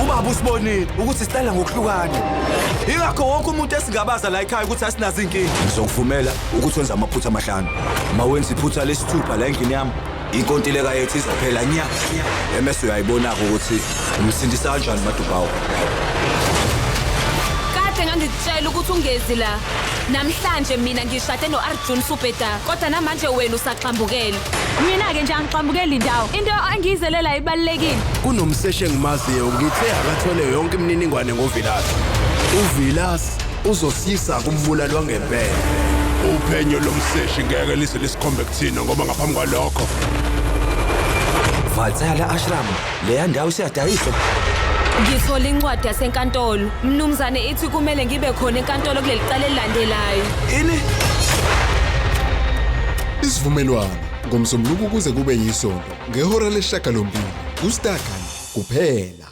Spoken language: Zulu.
Ubaba usibonile ukuthi sihlala ngokuhlukana. Ingakho wonke umuntu esingabaza la ekhaya ukuthi asinazo inkinga. Ngizokuvumela ukuthi wenze amaphutha amahlanu. Uma wenza iphutha lesithupha la endlini yami, inkontileka yethu izophela nya. Emese uyayibona-ke ukuthi umsindisa kanjani uMadubawu. Kade ngangikutshela ukuthi ungezi la. Namhlanje mina ngishade no-Arjun Supeda, kodwa namanje wena usagxambukela. Mina-ke nje angixambukeli ndawo. Into engiyizelela ibalulekile. Kunomseshi engimaziyo ngithe akathole yonke imininingwane ngoVilas. UVilas uzosiyisa kumbulali wangempela. Uphenyo lomseshi ngeke lize lisikhombe kuthina ngoba ngaphambi kwalokho Vatsala Ashram, leya ndawo isiyadayiswa. Ngithola incwadi yasenkantolo. Mnumzane ithi kumele ngibe khona enkantolo kuleli cala elilandelayo. Ini? Isivumelwano ngoMsombuluko kuze kube yisonto ngehora lesishiyagalombili kuStarKhan kuphela.